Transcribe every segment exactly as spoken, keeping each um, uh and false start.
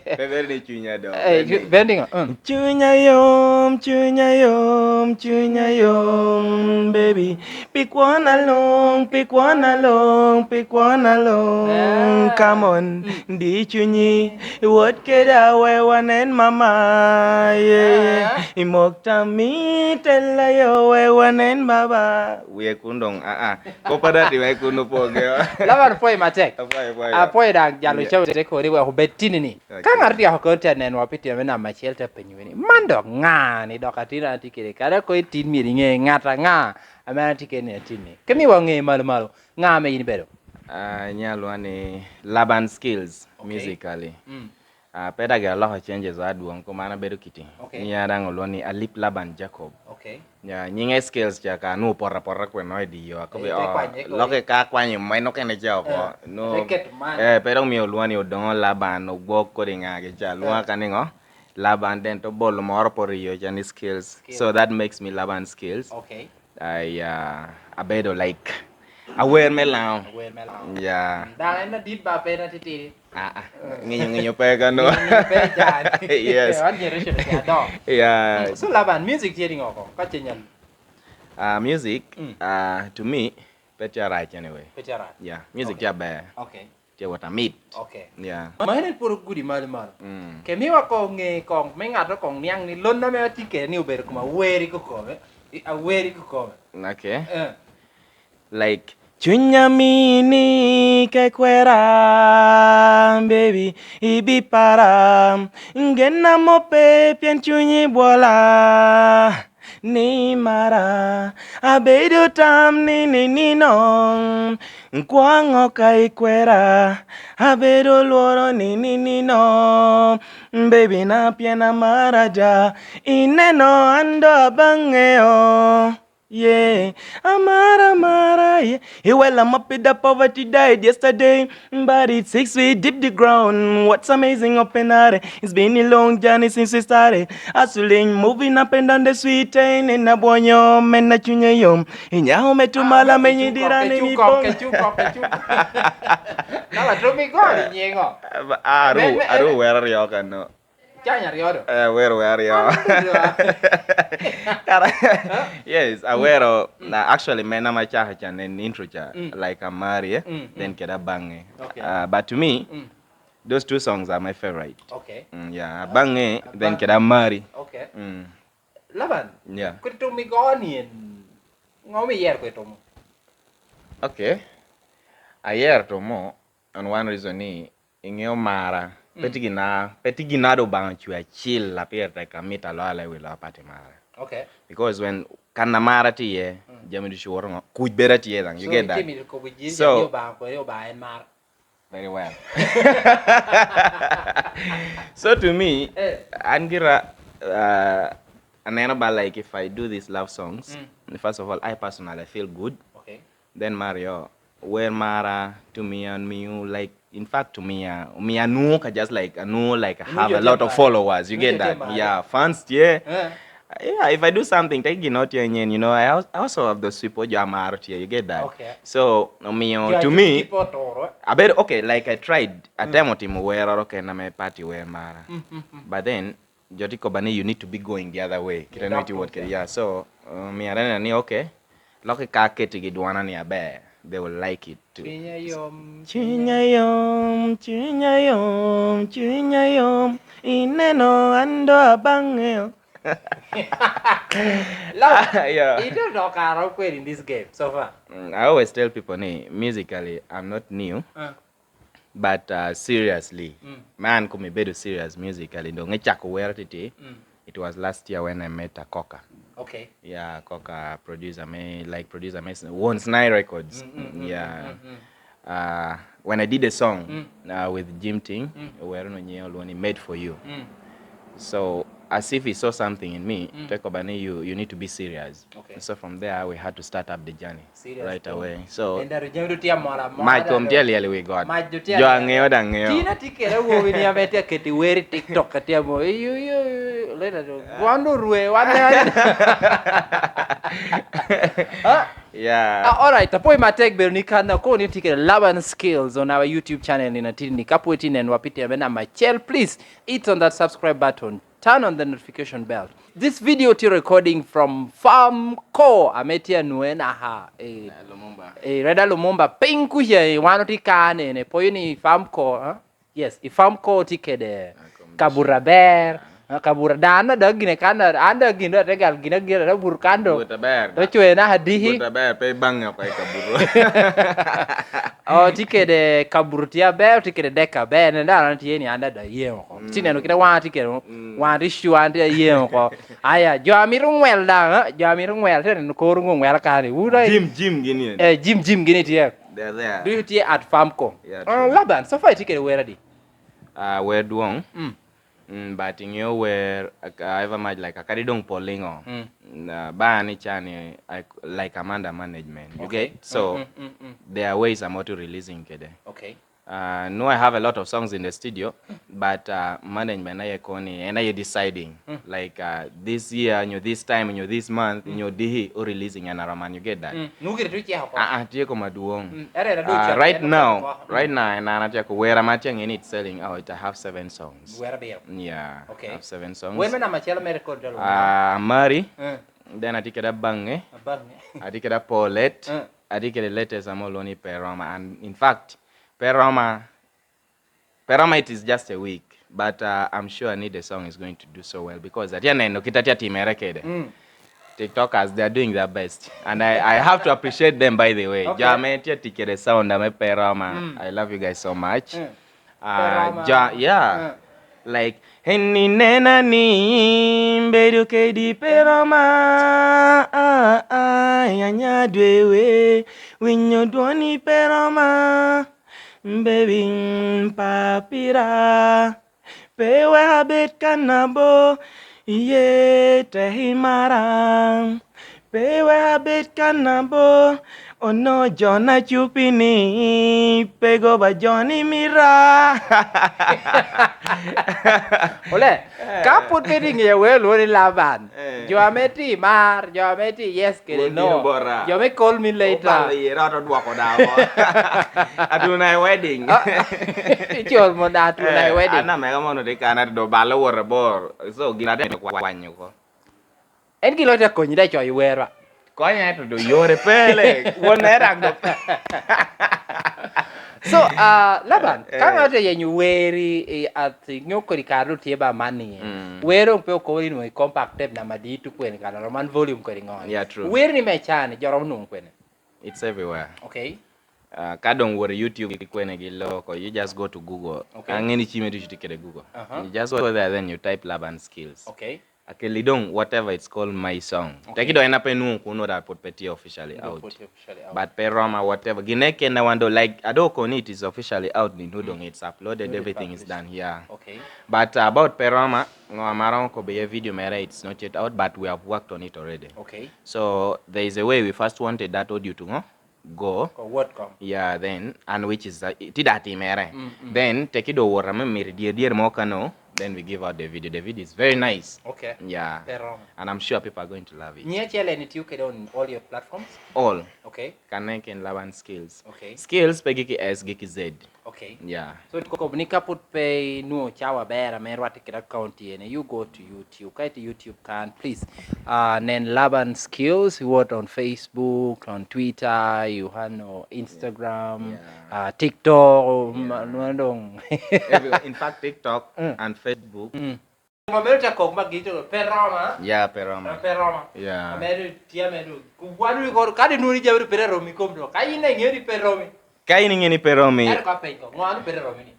Pe bedo ni cunya do. Eh, bending. Bending, uh. Cunya yom, cunya yom, cunya yom, baby. Pi kwona long, pi kwona long, pi kwona long. Ah. Come on, mm, di cunyi, wot keda we wanen mama, yeah, yeah. Ah. Imok tam mi tela yo we wanen baba. Wiye kun dong, ah, ah. Kop adati wa i kun opoge. Laban pwoyo matek. Apwoyo, apwoyo. Apwoyo daŋ jalo, yeah, show te kodi wek obed tinini. Okay. Ka ŋat otyeko koni te nenowa pi tyen me namba acel, te penyowa ni, "Man dok ŋa ni dok atin an atye kede? Kadi kono itin myero iŋe ŋat aŋa ame an atye kede ni atin-ni? Kemiwa ŋe malo malo, ŋa ame yin ibedo?" Ah, inyalo lwonga ni Laban Skills, okay, musically. Mm. Ah, pe dagi aloko changes adwoŋ, koma an abedo kiti. Okay. Nyinga daŋ olwongo ni Alip Laban Jacob. Okay. Ya, nyinge Skills ca ka anwoŋo poto apota kweno i dye yo, akobo, eh, te oh, kwanye kodi, lokke ka akwanyo meno kene ca oko. Eh, no, te keto man, eh, pe dok mio olwongo ni Odoŋo Laban, Ogwok kodi ŋagi ca. Lwonga, eh, ka niŋo? Laban, then to bolo moro poto i yo ca ni Skills. Skills. So that makes me Laban Skills. Okay. Ai, ah, abedo like awer me Laŋo. Awer me Laŋo. Ya. Mm, dano en adit ba pe en atitidi. Ah, ah. Ŋinyo, ŋinyo pe kano. Ŋinyo pe can. Yes. Wan generation tye adongo. Yeah. Mm, so Laban, music tye niŋo oko? Ka ce nyal. Ah, music, mm, ah, to me, pe tye arac anyway. Pe tye arac. Yeah, music, okay, tye aber. Okay. Tye wot amit. Okay. Yeah. Ma en pwod ogudi malo malo. Mm. Ke miwa koŋ ŋe koŋ me ŋato koŋ niaŋ ni lon ame atye kede ni obedo koma aweri kokome. I-, aweri kokome. Okay. Eh. Like, cuny amini ka ikwera, baby, ibipara. Gen amo pe pien cunyi bwola, ni mara. Abedo tam ni ni nino, kwaŋo ka ikwera. Abedo lworo ni ni nino, baby na pien amara ja. Ineno an do abaŋeo. Yeah, amara, amara, yeah. Iwela ma pida poverty died yesterday, but it six feet deep the ground. What's amazing open air, it's been a long journey since we started. Hustling, moving up and down the street, and in a bonyo, men na cunye yom. Inyao me tumala, ah, me nyidira ne mi bong. Kecukok, kecukok, kecukok. Nala tumi goli nyingo. Ah, aru, me, me, aru wera ryo kano. Cany aryo do. Eh, awero wer aryo. Kara, yes, awero, mm, na, actually, men ama cako ca nen intro ca, mm, like Amari, eh, mm, then, mm, kede Abange. Okay. Uh, but to me, mm, those two songs are my favorite. Okay. Mm, yeah, Abange, then, Abange, kede Amari. Okay. Mm. Laban, yeah, kodi tum igo ni en, ŋo mi iyero kodi tumo? Okay. Ayero tumo, on one reason ni, iŋeo mara, mm, pe tye gina, pe tye gina do Obaŋa ocwe acil a pire tek amito aloyo aloya i wi loo pati mara. Okay. Because when kan amara tye iye, mm, jami ducu woto ŋo, kuc bedo atye daŋ, you get that? So, itye mito kobo jami, so, ni Obaŋa kodi, Obaŋa en mara. Very well. So to me, eh, an gira, uh, aneno ba, like, if I do these love songs, mm, first of all, I personally feel good. Okay. Then Mario, wer mara to me and me, you, like, in fact, to me, uh, me, I know, I just, like, I know, like, I have a lot of followers. You get that? Yeah, fans, yeah. Eh. Yeah, if I do something, take it not your name, you know, I als-, I also have those people you are married here, you get that? Okay. So, me, uh, to me, I bet, okay, like, I tried, mm, atemo timo wer oro kena me party wer mara. Mm, mm, mm. But then, jo tye koba ni you need to be going the other way. Kite ni tye wot kede, yeah. So, uh, mi arena ni, okay, loki ka aketigi dwana ni aber, they will like it too. Cunya yom, cunya yom, cunya yom, cunya yom. Ineno an do abange. Lo, yeah, ite dok kara okwed in this game so far. Mm, I always tell people ni musically I'm not new. Uh. But, uh, seriously, mm, man kome bedo serious musically, dong ecako wero titi. Mm. It was last year when I met Akoka. Okay. Yeah, Akoka producer me, like, producer me s-, won Snai Records. Mm, mm, mm, yeah. Mm, mm, mm. Uh, when I did a song, mm, uh, with Jim Ting, mm, owero no nyinge olwongo ni Made for You. Mm. So, As if he saw something in me, mm, te koba ni, you, you need to be serious. Okay. So from there, we had to start up the journey. Serious right thing. Away. So, and that journey to Tiamora, mac kom tye alyel i wi got. Mac jo tye alyel. Jo aŋeo daŋ ŋeo. Tina tye kede awobi ni ame tye aketi wer i TikTok ka tye amo, "Yu, yu, yu, leta do, wan do rwe, wan ne." Ah, yeah. Ah, all right, tapoyi matek bedo ni kan, ako ni tye kede Laban Skills on our YouTube channel ni na tini. Ka pwod itye neno wa pi teme namba acel, please hit on that subscribe button. Turn on the notification bell. This video tye recording from Farm Co, ame tye anwoŋe naka i, eh, Lumumba. Eh, Reda Lumumba. Piny kuca, eh, wan otye ka nene, poyo ni Farm Co, eh? Yes, i Farm Co tye kede kabuto aber, eh, kabuto ada, an ada gine kan, an da gine ate gal gine gine ate buto kan do. Buto aber. Do cwe naka diki. Buto aber, pe ibaŋe oko i kabuto. Oh, tye kede kabuto tye aber, tye kede dek aber, ne dano tye ni an da da yem oko. Mm. Ci neno kite waŋa tye kede, mm, waŋa tye cu an tye ayem oko. Aya, jo a mito ŋwel daŋ, eh, jo a mito ŋwel, tye neno kor ŋo ŋwel kani. Wun ai- Jim, Jim gini. Eh, Jim, Jim gini tye. They're there. Ducu tye at Farm Co. Yeah, ah, true. Laban, so far itye kede wer adi? Ah, wer dwoŋ. Mm. Mm, but iŋeo wer, uh, ever much like, akadi doŋ pol iŋo. Mm. Uh, ba ni cani, I, like, I'm under management. You get? Okay. So, mm, mm, mm, mm, there are ways I'm auto releasing kede. Okay. Uh, no, I have a lot of songs in the studio, but, uh, management aye koni, en aye deciding. Mm. Like, uh, this year, nyo this time, nyo this month, mm, nyo dihi, o releasing an aroman. You get that? Mm. Nukiri tu ceko. Ah, ah, tye koma dwong. Mm. Ere, ere, du ceko, right now, right now, en an atye ko wer ama atye ngeni it's selling out. I have seven songs. Wer abiro. Yeah, okay. I have seven songs. Wer me namba acel mere kod jalo. Ah, Amari. Mm. Then atye kede Abange. Abange. Atye kede Apolet. Mm. Atye kede latest amo loni Peroma. And in fact, Peroma, Peroma, it is just a week, but, uh, I'm sure Need a Song is going to do so well because atye neno kit atye atimere kede. Mm. TikTokers, they are doing their best. And I, I have to appreciate them, by the way. Okay. Jo ame tye tic kede sound ame Peroma, mm, I love you guys so much. Mm. Uh, Peroma. Ja-, yeah. Mm. Like, en ni nena ni bedo kedi Peroma, ah, ah, anya dwewe, winyo dwoni Peroma. Baby, mm, papira, pe wek abed kan abo, iye tek imara. Pe wek abed kan abo, ono jo na cupi ni, pe goba jo ni mira. Ole, eh, ka pwod pe tye i ŋeye wer lwongo ni Laban, eh, jo ame tye i mar, jo ame tye i yes kede no, jo me call me later. Obalo iye rot odwoko dawo. Atuna i wedding. Ah, icol mo da atuna i, eh, wedding. An amega mono tye kan ate do balo wot abor. So, gin ate kwanyo ko. En gin loc akonyi da coyo wer ba. Konya ento do yore pele. Won ne rak do. So, uh, Laban, eh, ka ŋato oyenyo weri, eh, at, nyo kodi kare do tye ba man ni, mm, wer dong pe okobo ni nwoŋo i compact tape namba di tuk kwene kare, man volume kodi ŋo. Yeah, true. Wer ni me cani, jo romo nwoŋo kwene? It's everywhere. Okay. Uh, ka dong wot i YouTube gi kwene gi loko, you just go to Google. Okay. Ka ŋeni cime ducu tye kede Google. Uh-huh. You just go there, then you type Laban Skills. Okay. Akelli dong, whatever it's called, my song. Okay. Teki dong en ape nwoŋo kuno da pwod pe tye officially out. Pwod tye officially out. But pe roma, whatever. Gine kena wan do, like, ado koni it is officially out ni, no, dong it's uploaded, everything is published. Done, yeah. Okay. But, uh, about pe roma, ŋo amaro ko be video mere, it's not yet out, but we have worked on it already. Okay. So, there is a way we first wanted that audio to go. Go. Ko wot kom. Yeah, then, and which is, uh, ti da timere. Mm, mm. Then, teki do wora me miri dier dier mo kano, then we give out the video. The video is very nice. Okay. Yeah. Pero. And I'm sure people are going to love it. Nyi acel en itiyo kede on all your platforms? All. Okay. Kane ken Laban Skills. Okay. Skills pe giki S, giki Z. Okay. Yeah. So, it kobo ni ka pwod pe inwoŋo cawa ber ame rwatte kede account yen, you go to YouTube. Ka ite YouTube kan, please, uh, nen Laban Skills, what on Facebook, on Twitter, you have no Instagram, yeah, uh, TikTok, yeah, ma-, ma dong. Everywhere. In fact, TikTok, mm, and Facebook. Mm. Ŋo mere tye kok ma gin to pe roma? Ya, pe roma. Ah, pe roma. Ya. Amedo tye amedo. Ku wan wi koro, kadi nwoŋo ni jami pe romi kom do. Ka in iŋeo ni pe romi. Ka in iŋeo ni pe romi. Ero ka peny ko, ŋo anu pe romi ni?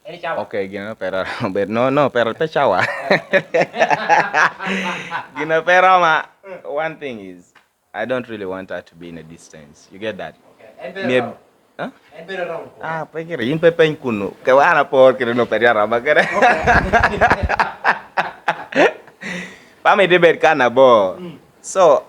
En icawa? Okay, gin pe roma. No, no, pe, pe cawa. Gin pe roma. Mm. One thing is, I don't really want her to be in a distance. You get that? Okay. En bedo round? Huh? En bedo round ko? Ah, pe kiri, in pe peny kunu. Ke wan apor kiri no pe dia rama kere. Okay. Pami tye bed kan abor. So,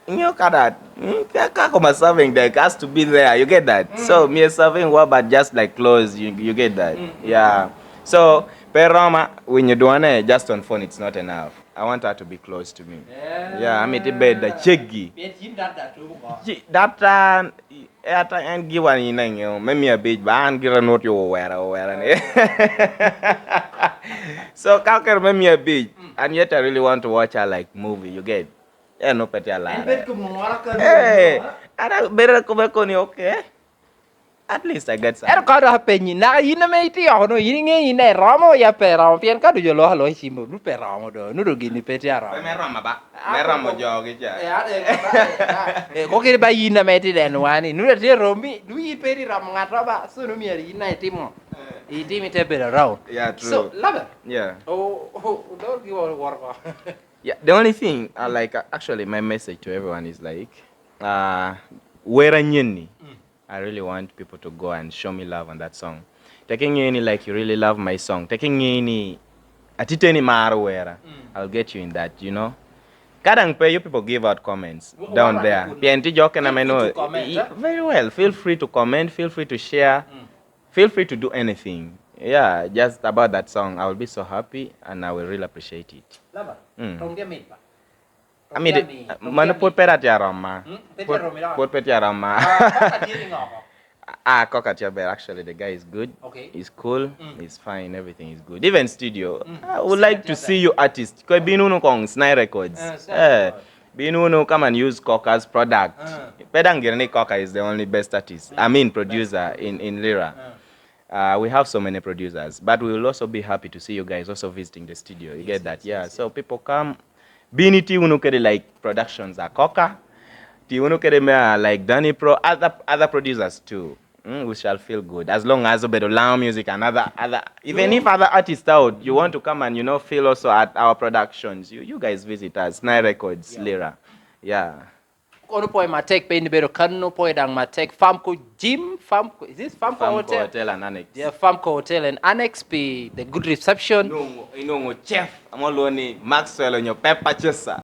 you know, kada, mm, ka, ka koma serving, there has to be there. You get that? So, me serving what, but just like clothes. You, you get that? Yeah. So, pe Roma, winyo dwone just on phone, it's not enough. I want her to be close to me. Yeah, I mean, tye bed da cheggi. Pien yin dada tuko ko. Data, ata en giwa ni na ŋeo, me mia abic, ba an gira not yo wera, wera ni. So, ka oketo me mia abic, and yet I really want to watch her like movie, you get? En no pete alara. En bet ko mora ka. Eh, ara bere ko be koni, okay. At least I get some. Ero ka dok apenyi, naka yin ame itye oko no, yin iŋeyo yin daŋ iromo ya pe iromo, pien ka ducu oloko aloka i cimmi, nu pe iromo do, nu do gini pe tye aromo. Pe me romo ba, me romo jogi ca. Eh, ah, eh, eh, eh, eh, ko kiri ba yin ame itye deno wani, nu da tye romi, nu yin pe iri romo ŋat ba, so nu myero yin daŋ itimo. Itimo ite bedo around. Yeah, true. So, love it. Yeah. Oh, oh, oh, don't give a work. Yeah, the only thing, uh, like, uh, actually, my message to everyone is like, uh, wera nyeni. I really want people to go and show me love on that song. Taking any, like, you really love my song. Taking any, atiteni maro wera. I'll get you in that, you know. Kadang pe, you people give out comments down there. Pien ti joke na meno. Very well. Feel free to comment. Feel free to share. Feel free to do anything. Yeah, just about that song. I will be so happy and I will really appreciate it. Laba, mm. Tonge mit ba? Ami, mano pwod pe atye aroma. Hmm? Pe tye aroma. Pwod pe tye aroma. Ah, kok atye ni ŋo? Ah, kok atye aber. Actually, the guy is good. Okay. He's cool. Mm. He's fine. Everything is good. Even studio. Mm. I would like to see you artist. Ko bin unu kong Snai Records. Eh, Snai Records. Bin unu come and use Coca's product. Ah. Pe dang gire ni Coca is the only best artist. I mean, producer in, in Lira. Ah. Uh, we have so many producers, but we will also be happy to see you guys also visiting the studio. You get that? Yeah. So people come. Bini ti unu kede, like, productions a Coca. Ti unu kede me, uh, like, Danny Pro, other, other producers too. Mm, we shall feel good as long as obedo Lao Music and other, other, even if other artists out, you want to come and, you know, feel also at our productions. You, you guys visit us, Nai Records, Lira. Yeah. Kono pwoyo matek, pe in ibedo kano, pwoyo daŋ matek. Famco Gym, Famco, is this Famco Hotel? Famco Hotel and Annex. Yeah, Famco Hotel and Annex pi the good reception. Inwongo, inwongo chef, amo lwongo ni Maxwell onyo Pepper Chesa.